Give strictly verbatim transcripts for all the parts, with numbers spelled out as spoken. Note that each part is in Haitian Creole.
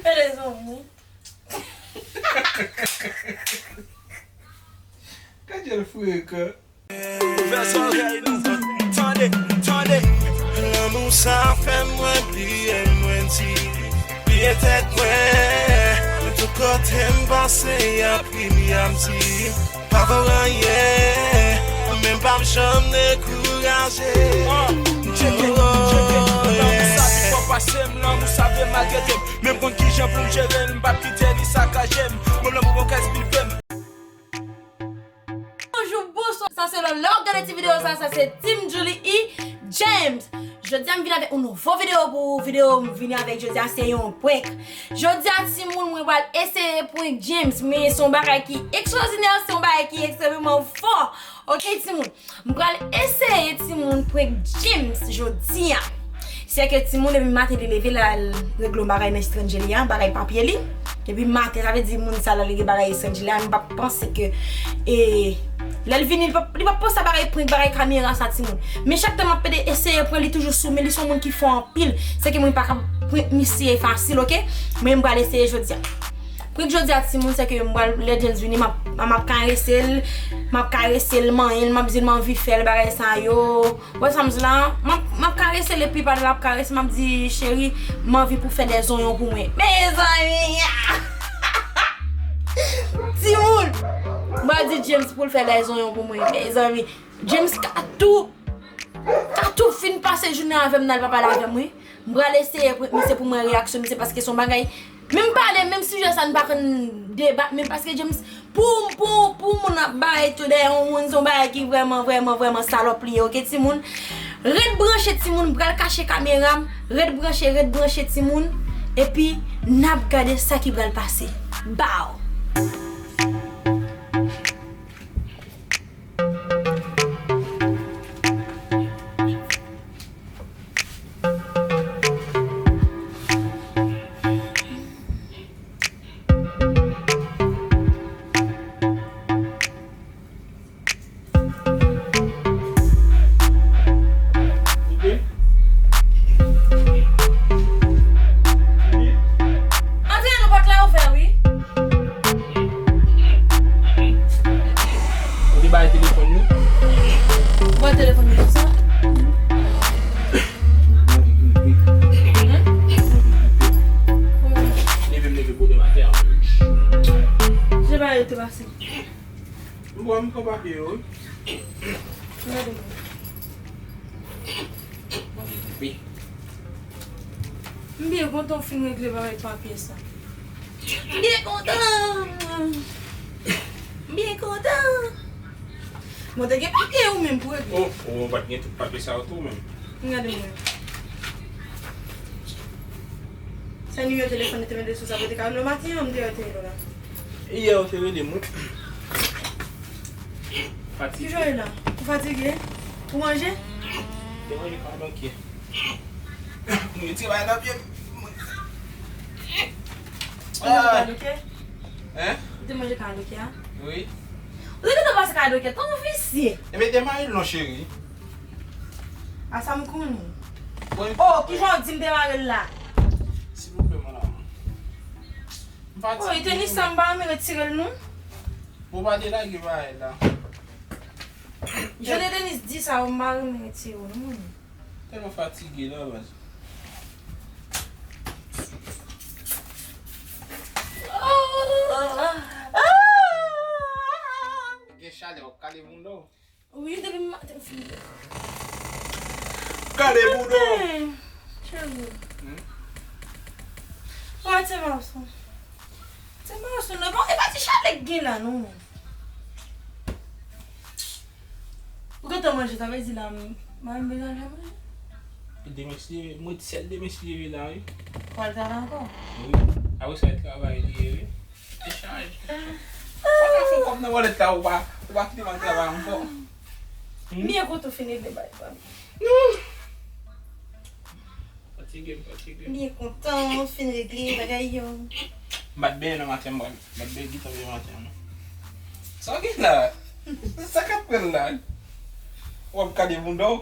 Mezanmi. Gade l frekan. Ouvè zòrèy nou, tande, tande. Lanmou sa fè mwen bliye, mwen di, bliye tèt mwen. Mwen tout kote m pase, y ap ri m, y ap di m pa vo anyen, men m p ap janm dekouraje. Tcheke, tcheke. Lanmou sa pi fò pase m, lanmou sa vle maltrete m. Men m konn kijan pou m jere l, m p ap kite li sakaje m. Menm lè m bon kès vin fè m. Bonjou, bonswa. Sa se lè, lè w ap gade ti videyo sa, sa se Team Julie E James. Jodi a m vin avèk yon nouvo videyo pou ou. Videyo m vini avèk jodi a se yon prank. Jodi a timoun, mwen pral eseye prank James, men se yon bagay ki ekstraòdinè, se yon bagay ki ekstrèmeman fò. Oke timoun, m pral eseye timoun prank James jodi a. Se ke timoun depi maten li leve l al regle yon bagay nan estranje li a, bagay papye li. Depi maten, sa vle di moun sa la li gen bagay estranje li a, m p ap panse ke, e, lè l vini, li p ap, li p ap panse a bagay prank, bagay kamera sa timoun. Men chak tan m ap pede eseye prank, li toujou sou men, li se yon moun ki fò anpil. Se ke mwen pa ka prank misye fasil, oke? Men m pral eseye jodi a. Prank jodi a timoun, se ke m pral, lè James vini, m ap, m ap karese l, m ap karese l, manyen l, m ap di l m anvi fè l, bagay sa yo. Wè sa m di la, m ap, m ap karese l epi pandan l ap karese m, m ap di, cheri, m anvi pou fè dè zonyon pou mwen. Mezanmi! Timoun! M pral di James pou l fè dè zonyon pou mwen. Mezanmi! James ka tou, ka tou fin pase jounen avè m nan, l pa pale avè m, wi. M pral eseye prank misye pou m wè reyaksyon misye, paske se yon bagay, menm pale, menm sijè sa, n pa konn debat, men paske James, pou, pou, pou moun ap bay tou dèyè yon moun, se yon bagay ki vrèman, vrèman, vrèman salòp li ye, oke, timoun? Ret branche, timoun, m pral kache kamera m, ret branche, ret branche, timoun, epi n ap gade sa ki pral pase. Baw! Antre non, pòt la ouvè wi. Ou te bay telefòn yo? Ou bay telefòn yo konsa? Leve m leve bode maten an. Je ba yo te pase. M pran, m pran papye yo. Gade mwen. M byen kontan w fin regle bagay papye sa. M byen kontan. M byen kontan. Mwen te gen papye ou menm pou regle. Oh, oh, ou pa t gen tout papye sa yo tou menm. Gade mwen. Se nimewo telefòn li te mete sou sa pou te ka rele w maten an, m te wè te rele w la. Yè ou te rele m, wi. Fatige. Kijan w ye la? Ou fatige? Ou manje? Te manje kadoke. Mwen retire bagay nan pye m. Ou te manje kadoke? Hein? Ou te manje kadoke a? Wi. Ou te gentan pase kadoke, tan ou visye. Ebyen, demare l non, cheri. A sa m konnen. Oh, kijan w di m demare l la? Silvouplè, mon amour. M fatige. Oh, e tenis sa m pa renmen retire l non. Bon, pa delage bagay la. Jan de tenis di sa, m pa renmen retire w non. Tèlman fatige la, baz. Gen chalè, w ap kale bounda w. Wi, depi maten m fin. Kale bounda w. Cheri. Hmm? Wè, ti mason. Ti mason, non, bon, e pa ti chalè k gen la, non. Ou gentan manje, sa vle di la, m, mwen bezwen al fè manje. Demen si, mwen sèl demen si leve la, wi. Pral travay ankò? Wi. Apre sa, travay li ye, wi. Echanj. Ou pa fè kòb nan wòlèt la, ou pa, ou pa kite m al travay ankò. Hmm? M byen kontan w fin regle bagay pa m. Non. Fatige m, fatige m. M byen kontan w fin regle bagay yo. M pa t benyen nan maten, m pa t benyen gentan benyen maten an, non. Sa w gen la? Sa k ap pran l la? W ap kale bounda w?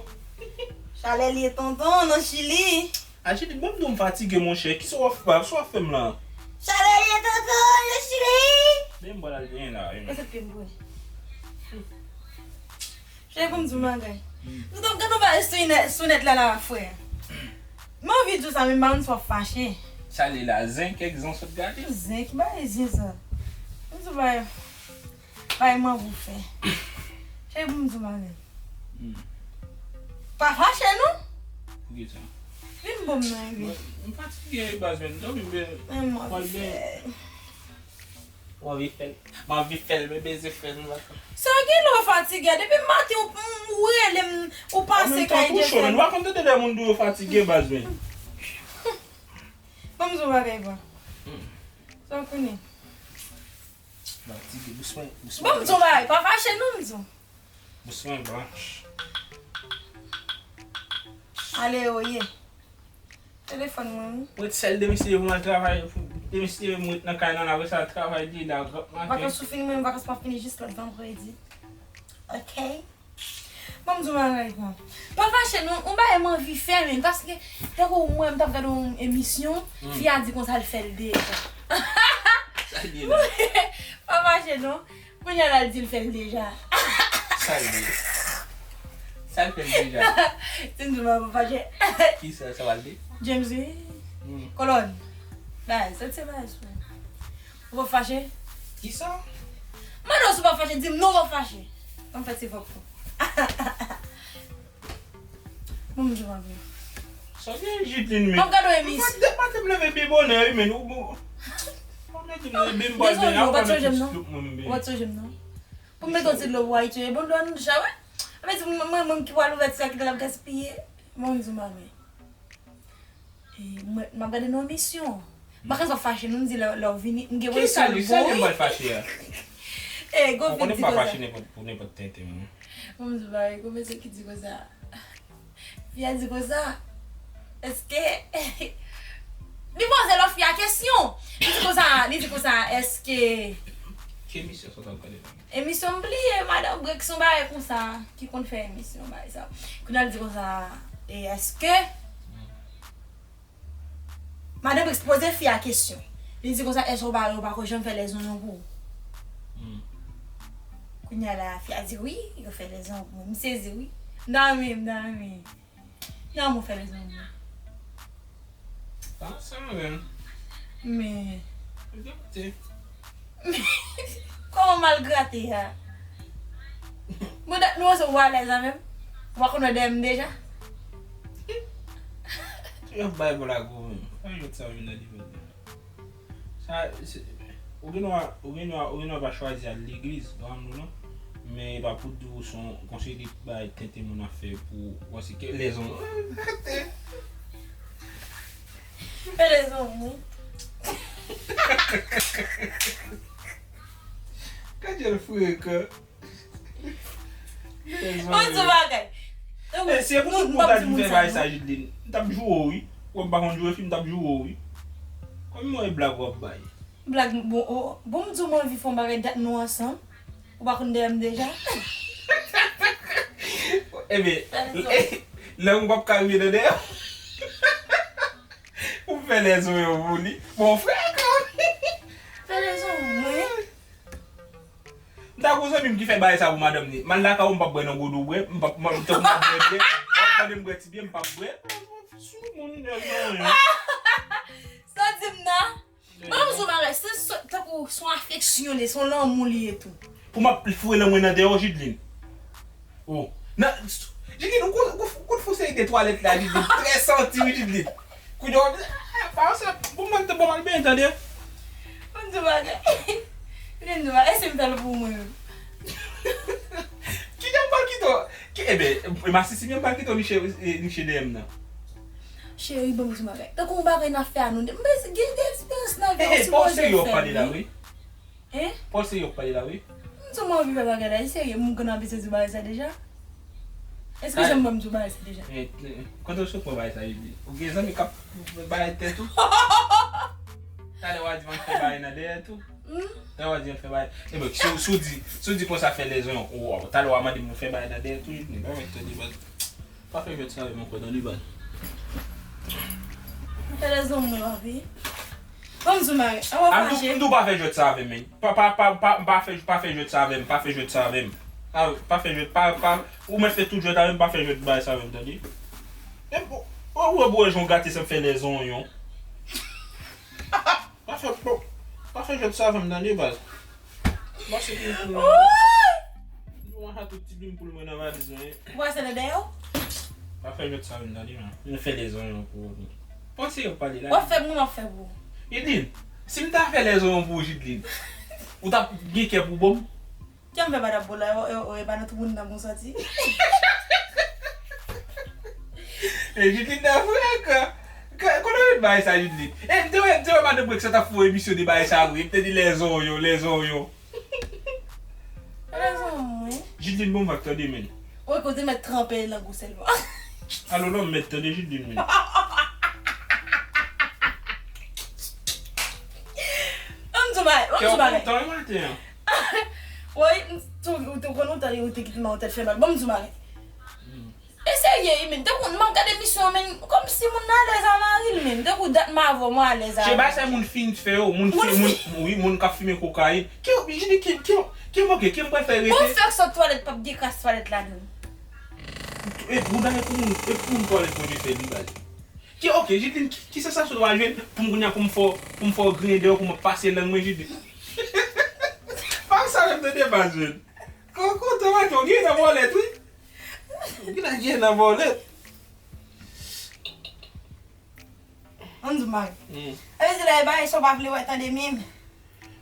Chalè li ye tonton, nan Chili. A Chili, ban m di w m fatige, monchè. Kisa w ap fè, sa w ap fè m la? Men m pral al benyen la wi. Pase pye m pou wè. Cheri, pou m di w bagay. M t ap gade yon bagay sou nèt, sou nèt la la, frè. M anvi di w sa, men m pa konn si w ap fache. Sa li la, zen, kèk zen sot gade. Zen, ki bagay zen sa? M di w bagay, bagay manman w fè. Cheri, pou m di w bagay. Pa fache non. Poukisa? Vin bon m nan, vin. Mwen, m fatige wi baz, men m dòmi, men m pral benyen. M anvi fè l. M anvi fè l, men bezwen fè l nan vakan. Sa gen lè w fatige? Depi maten ou, ou rele m, ou pase kay Jefèn. Ou pa konn tande lè moun di yo fatige baz, men. Ban m di w bagay, bwa. Sa w konnen? Fatige, dousman, dousman. Ban m di w bagay, pa fache non, m di w. Dousman, bwa. Ale, oye. Telefòn mwen, wi. Mwen t sèl demisye pou m al travay, demisye mwen ret nan kay lan, apre sa travay li la, grap maten. Vakans ou fini, mwen vakans mwen fini jis lòt vandredi. Ok? Ban m di w bagay, pran. Pa fache non, yon bagay m anvi fè, men, paske, tankou mwen, m t ap gade yon emisyon, fi a di konsa l fè l deja. Sa l ye la? Pa fache non. Kounye a la, l di l fè l deja. Sa l ye? Sa l fè l deja? Si m di w pa fache. Kisa sa w al di? James, wi. Kolòn. Bay, sot se bay sou. Ou pa fache? Kisa? Mande w si w pa fache, di m non, ou pa fache. Ban m fè ti vòp pou. Bon, m di w anpil. Sa gen Jidlin, men. M ap gade w emisyon. Mwen, depi maten m leve byen bonè, wi, men. Ou bon. Ou mete m leve, m pral benyen, ou pa mete ti dlo pou mwen, m benyen. Ou pa t sonje m non. Pou m mete yon ti dlo pou Ayiti, e bon dlo a nou deja wè. Mwen di, mwen, mwen, mwen ki pral ouvè ti sa ki t ap gaspiye. Bon, m di w bagay. E, mwen, m ap gade nan emisyon. M pa ka fache non, m di lè, lè w vini, m gen presyon. Kisa li, sa li m pral fache a? E, gon fi di konsa. Ou konnen m pa fache nenpòt, pou nenpòt tenten, non. Bon, m di w bagay, gon mesye ki di konsa. Fi a di konsa, èske, li poze lòt fi a kesyon. Li di konsa, li di konsa, èske. Ki emisyon sa w t ap gade la? Emisyon m bliye, Madanm Brix, yon bagay konsa, ki konn fè emisyon, bagay sa. Kounye a l di konsa, e èske Madanm Brix poze fi a kesyon. Li di konsa, èske w pa, ou pa ko janm fè lèzonyon pou ou? Kounye a la, fi a di wi, yo fè lèzonyon pou mwen. M sezi wi. M dòmi, m dòmi. Nan mwen fè lèzonyon. Pa sa, men. Men. Gade. Kòman m al grate a? Mwen dat nou se ou alèz la menm. Ou pa konn wè dèyè m deja. Yo bay bò la gwo menm. Fè jwèt sa vin nan nivo. Sa, se, ou gen dwa, ou gen dwa, ou gen dwa pa chwazi al legliz, granmoun non. Men e pa pou di w se yon konseye de bagay tenten moun ap fè pou ou, paske lèzon. Fè lèzon, wi. Gad jan l frekan. Mezanmi. Mwen di w bagay. E, si e pou tout moun ta di m fè bagay sa, Jidlin, m t ap joure w, wi. Ou wè m pa konn joure fi, m t ap joure w, wi. Kòm mwen e blag w ap bay. Blag, bon, o, bon, m di w mwen anvi fè yon bagay dat nou ansanm. Ou pa konn dèyè m deja? Ebyen, lè m p ap ka rive nan dèyè w. Ou fè lèzonyon pou li. Bon, frekan. Fè lèzonyon, mwen. M ta gon zanmi m ki fè bagay sa pou madanm li. M al lakay ou, m p ap bwè nan godo w bwè, m p ap, m, tankou m p ap bwè byen, w ap mande m bwè ti byen, m p ap bwè. Sou moun, lèzonyon. Sa w di m nan? Ban m di w bagay, se, se, tankou se yon afeksyon li ye, se yon lanmou li ye tou. Pou m ap foure lanmou nan dèyè w, Jidlin. Oh. Nan, Jidlin, ou kou-, kou-, kout fou se de twalèt la, Jidlin. Trè santi, wi, Jidlin. Kounye a, ah, pa sa, bon, mwen te bon, m al benyen, tande. Ban m di w bagay. Ban m di w bagay, e si m fè l pou mwen menm? Kite m pral kite w. Ki, ebyen, e masisi m pral kite w niche, e, niche dèyè m nan. Cheri, ban m di w bagay. Tankou yon bagay n ap fè a nou de. M bezwen gen de eksperyans nan vi a, ou sipoze fè l, wi. Hey, pa w serye w ap pale la, wi. Hein? Pa w serye w ap pale la, wi. M di w mwen anvi fè bagay la, e serye, m konn ap bezwen di w bagay sa deja. Eskize m, ban m di w bagay sa deja. Eh, eh, kote w sot pran bagay sa, Jidlin? Ou gen zanmi k ap bay tèt ou? Talè w a di m ap fè bagay nan dèyè tou. Hmm? Talè w a di m ap fè bagay. Ebyen, si w, si w di, si w di konsa fè lèzonyon, ou, talè w a mande m fè bagay nan dèyè tou, Jidlin. Pa mèt tande baz. Pa fè jwèt sa avè m ankò, tande baz. Fè lèzonyon, papi. Ban m di w bagay. An w ap fache. M di w pa fè jwèt sa avè m, men. Pa, pa, pa, pa, pa fè, pa fè jwèt sa avè m. Pa fè jwèt sa avè m. Pa, pa fè jwèt, pa, pa, ou mèt fè tout jwèt avè m, pa fè jwèt bagay sa avè m, tande? E, ou, ou, ou wè jan w gate sa fè lèzonyon. Pa fè, pa, pa fè jwèt sa avè m, tande, baz. Pase pou, pou mwen. Ou manje tout ti bim pou mwen nan valiz mwen. Ou pase nan dèyè w? Pa fè jwèt sa avè m, tande, man. Mwen fè lèzonyon pou ou. Panse yo pale la. W ap fè pou mwen, m ap fè pou ou. Jidlin, si m ta fè lèzonyon pou ou, Jidlin, ou t ap gen kè pou bon m? Kè m fè pa t ap bon la, e, e, e, e pa nan tout moun nan bon soti. E Jidlin nan frekan. Kote w met bagay sa, Jidlin? E m te wè, m te wè madan Brèk sa t ap fè yon emisyon de bagay sa vre. M te di lèzonyon, lèzonyon. Rezon mwen. Jidlin bon vag tande, men. Ou kote mèt tranpe lang ou sèlman. Alo, non, mèt tande, Jidlin, men. Ban m di w bagay, ban m di w bagay. Kè w kontan maten an. Woy, ou te konn ou tande ou te kite nan yon tèt fè mal. Ban m di w bagay. E serye, wi, men. Tankou m ap gade emisyon an, men, kòmsi moun nan alèz a mari l, men. Tankou dat m avè w, mwen alèz a mari m. Se bagay sa moun fin fè yo, moun fi, moun, wi, moun k ap fimen kokayin. Ki, ki, ki, ki, ki manke, ki m pral fè rete? Bon, fèk sot twalèt, p ap gen kras twalèt ladan l. E bouda e pou moun, e pou moun twalèt Bondye fè li, baz. Ki, oke, Jidlin, ki, ki sansasyon w a jwenn pou m kounye a pou m fè w, pou m fè w griyen deyò pou m ap pase lang mwen, Jidlin? Pa sa menm tande, baz, jwenn. Kon, kontan maten, w griyen nan bòlèt, wi. Gina gen nan bòlèt. Ann di m bagay. Hmm. Sa vle di la, e bagay sa w pa vle wè tande menm.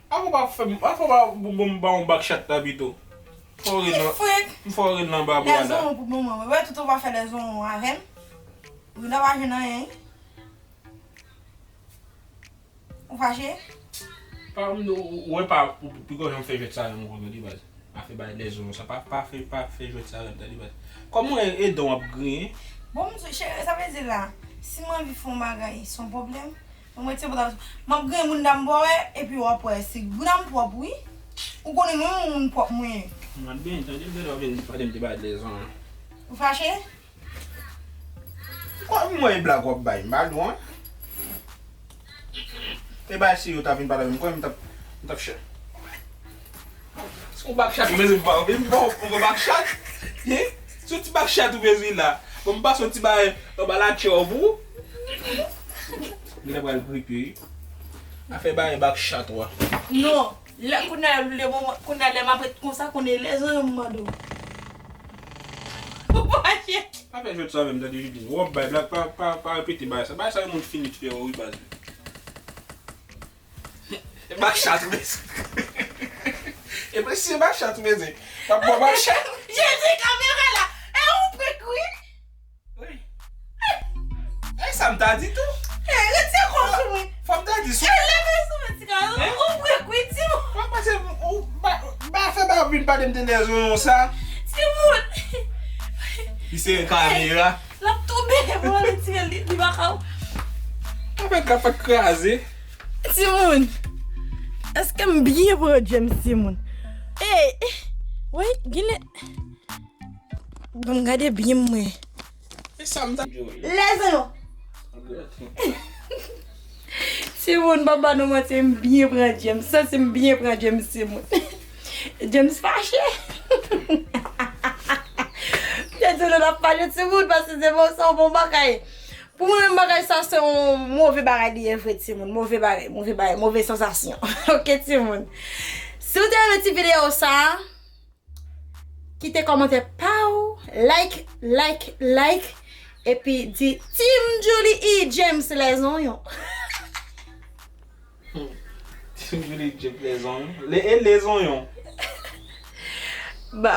Afò w pa fè m, afò w pa bon, bon, m ba w yon bak chat la pito. Fò w ret nan, fò w ret nan anba bwa la. Lèzon pou moman. Wè tout ou pa fè lèzon avè m. Ou nan pa jwenn anyen, wi. Ou fache? Pa, m, ou, ou wè pa, ou, pi gwo jan m fè jwèt sa avè m, ou konn, tande, baz. Afè bay lèzon sa, pa, pa fè, pa fè jwèt sa avè m, tande, baz. Kòm mwen e dan w ap griyen. Bon, m di, cheri, sa vle di la, si m anvi fè yon bagay, se yon pwoblèm? Mwen mete bouda, m ap griyen bounda m pou w wè, epi w ap wè, si bounda m pwòp, wi. Ou konnen mwen, yon moun pwòp mwen ye. M ap byen, tande, m tande w ap vin pale m de bay lèzon an. Ou fache? Kwa, mwen e blag w ap bay, m pa lwen. E bay si yo ta vin pale avè m, kwè m t ap, m t ap chè. Se yon bak chat ou bezwen pa, ou pa yon gwo bak chat. Hein? Se yon ti bak chat ou bezwen la. Bon, m pase yon ti bagay anba latchè w pou ou. Li ta pral gripe, wi. Afè bay bak chat ou a. Non. Lè, kounye a, le moman, kounye a, lè m ap ret konsa, konnen lèzon yo m mande w. Ou pa chè. Pa fè jwèt sa avè m, tande, Jidlin. W ap bay blag, pa, pa, pa repete bagay sa. Bagay sa, yon moun fini fè yo, wi, baz. E bak chat ou bezwen. E mwen si e bak chat ou bezwen. M ap ba w bak chat. Jezi, kamera la. E ou prek, wi. Wi. E sa m ta di tou. E, retire kò w sou mwen. Fò m ta di sou. E, leve sou mwen, ti gason. Hein? Ou prek, wi, timoun. Fò m pase, ou, ba, ba fè ba vin pale m de lèzon sa. Timoun. Li se kamera. L ap tonbe, bon, li tire, li, li pa ka. Afè k ap fè kraze. Timoun, èske m byen pran James, timoun? Ey, woy, genlè. Ban m gade byen mwen. E sa m ta. Lèzon yo. Timoun, pa ba nou manti, m byen pran James. Santi m byen pran James, timoun. James fache. Mwen di nou l ap fache, timoun, paske se bon, se yon bon bagay. Pou mwen menm, bagay sa se yon move bagay li ye vre, timoun. Move bagay, move bagay, move sansasyon. Oke, timoun. Si w te renmen ti videyo sa, kite kòmantè pa w, like, like, like, epi di Team Julie E James lèzonyon. Team Julie E James lèzonyon. Le, e lèzonyon. Ba,